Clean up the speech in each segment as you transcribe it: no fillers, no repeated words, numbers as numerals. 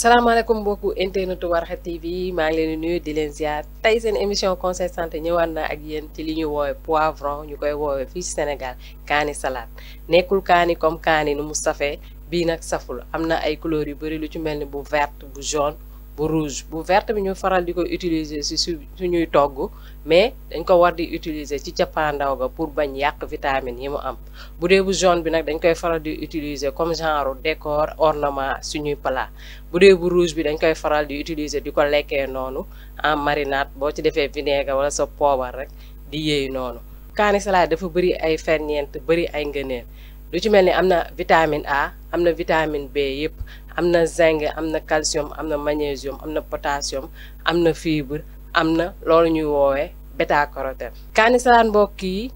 salaamaaleykum mbokku internetu WarkhaTV maa ngi leen di nuyu di leen ziar tey seen émission conseil santé ñëwaat na ak yéen ci li ñuy woowee poivron ñu koy woowee fii ci Sénégal kaani salade nekkul kaani comme kaani nu mu safee bii nag saful am na ay couleurs yu bëri lu ci mel ni bu verte bu jaune bu rouge bu verte bi ñu faral di ko utiliser ci suñuy togg mais dañ ko war di utiliser ci cappaandaw ga pour bañ yàq vitamine yi mu am bu dee bu jaune bi nag dañ koy faral di utiliser comme genre décor ornement suñuy plat bu dee bu rouge bi dañ koy faral di utiliser di ko lekkee noonu en marinade boo ci defee vinaigre wala sa poobar rek di yéey noonu. kaani salade dafa bëri ay ferñeent bëri ay ngëneel lu ci mel ni am na vitamine A am na vitamine B yëpp am na zinc am na calcium am na magnésium am na potassium am na fibre am na loolu ñuy woowee bêta carotène. kaani salade mbokk yi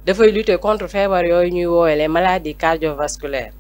dafay lutter contre feebar yooyu ñuy woowee les maladies cardiovasculaires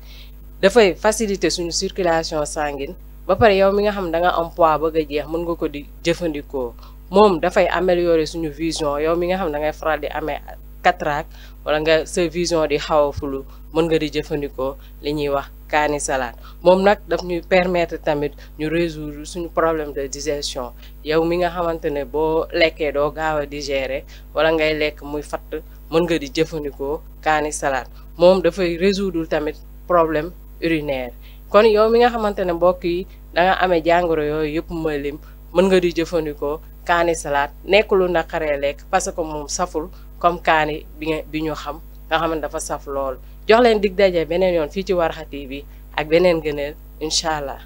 dafay faciliter suñu circulation sanguine ba pare yow mi nga xam da nga am poids bëgg a jeex mën nga ko di jëfandikoo moom dafay améliorer suñu vision yow mi nga xam da ngay faral di amee cataracte wala nga sa vision di xaw a fulu mën nga di jëfandikoo li ñuy wax kaani salade moom nag daf ñuy permettre tamit ñu résoudre suñu problème de digestion yow mi nga xamante ne boo lekkee doo gaaw a digérer wala ngay lekk muy fatt mën nga di jëfandikoo kaani salade moom dafay résoudre tamit problème urinaire kon yow mi nga xamante ne mbokk yi da nga amee jàngoro yooyu yëpp ma lim mën nga di jëfandikoo kaani salade nekk lu naqaree lekk parce que moom saful comme kaani bi ñu xam nga xam ne dafa saf lool jox leen dig daje beneen yoon fii ci WarkhaTV ak beneen gëneel incha allah.